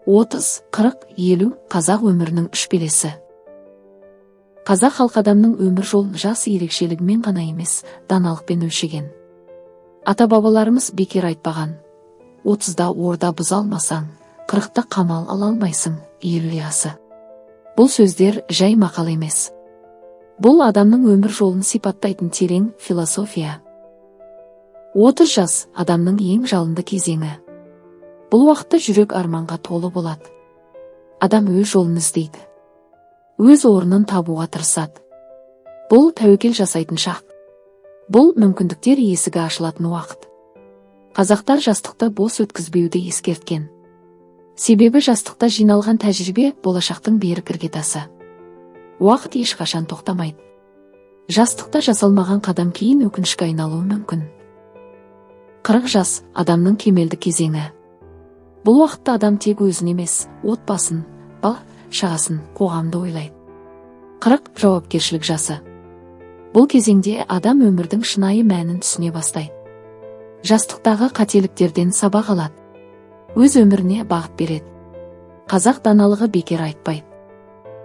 30, 40, 50 – қазақ өмірінің үш белесі. Қазақ халқы адамның өмір жолын жас ерекшелігімен ғана емес, даналықпен өлшеген. Ата бабаларымыз бекер айтпаған: 30-да орда бұза алмасаң, 40-та қамал ала алмайсың, 50 асы. Бұл сөздер жай мақал емес. Бұл адамның өмір жолын сипаттайтын терең философия. 30 жас – адамның ең жалынды кезеңі. Бұл уақытта жүрек арманға толы болады. Адам өз жолын іздейді, өз орнын табуға тырысады. Бұл тәуекел жасайтын шақ. Бұл мүмкіндіктер есігі ашылатын уақыт. Қазақтар жастықты бос өткізбеуді ескерткен. Себебі жастықта жиналған тәжірибе – болашақтың берік іргетасы. Уақыт ешқашан тоқтамайды. Жастықта жасалмаған қадам кейін өкінішке айналуы мүмкін. 40 жас – адамның кемелдік кезеңі. Бұл уақытта адам тек өзін емес, отбасын, бала шағасын, қоғамды ойлайды. 40 – жауапкершілік жасы. Бұл кезеңде адам өмірдің шынайы мәнін түсіне бастайды, жастықтағы қателіктерден сабақ алады, өз өміріне бағыт береді. Қазақ даналығы бекер айтпайды: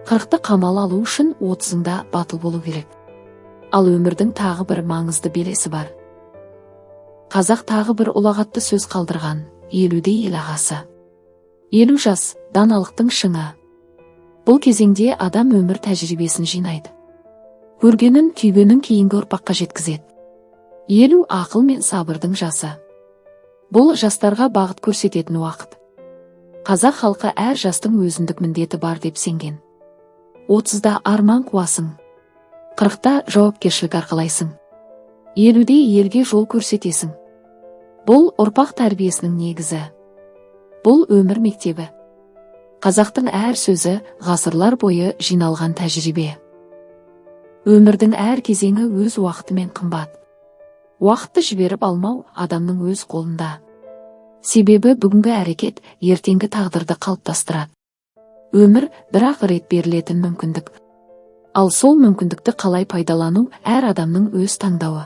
40-ты қамал алу үшін 30-ыңда батыл болу керек. Ал өмірдің тағы бір маңызды белесі бар. Қазақ тағы бір ұлағатты сөз қалдырған: 50-де ел ағасы. 50 жас – даналықтың шыңы. Бұл кезеңде адам өмір тәжірибесін жинайды, көргенін, түйгенін кейінгі ұрпаққа жеткізеді. 50 – ақыл мен сабырдың жасы. Бұл жастарға бағыт көрсететін уақыт. Қазақ халқы әр жастың өзіндік міндеті бар деп сенген. 30-да арман қуасың, 40-та жауапкершілік арқалайсың, 50-де елге жол көрсетесің. Бұл ұрпақ тәрбиесінің негізі. Бұл өмір мектебі. Қазақтың әр сөзі – ғасырлар бойы жиналған тәжірибе. Өмірдің әр кезеңі өз уақытымен қымбат. Уақытты жіберіп алмау адамның өз қолында. Себебі бүгінгі әрекет ертеңгі тағдырды қалыптастырады. Өмір – бір ақ рет берілетін мүмкіндік. Ал сол мүмкіндікті қалай пайдалану – әр адамның өз таңдауы.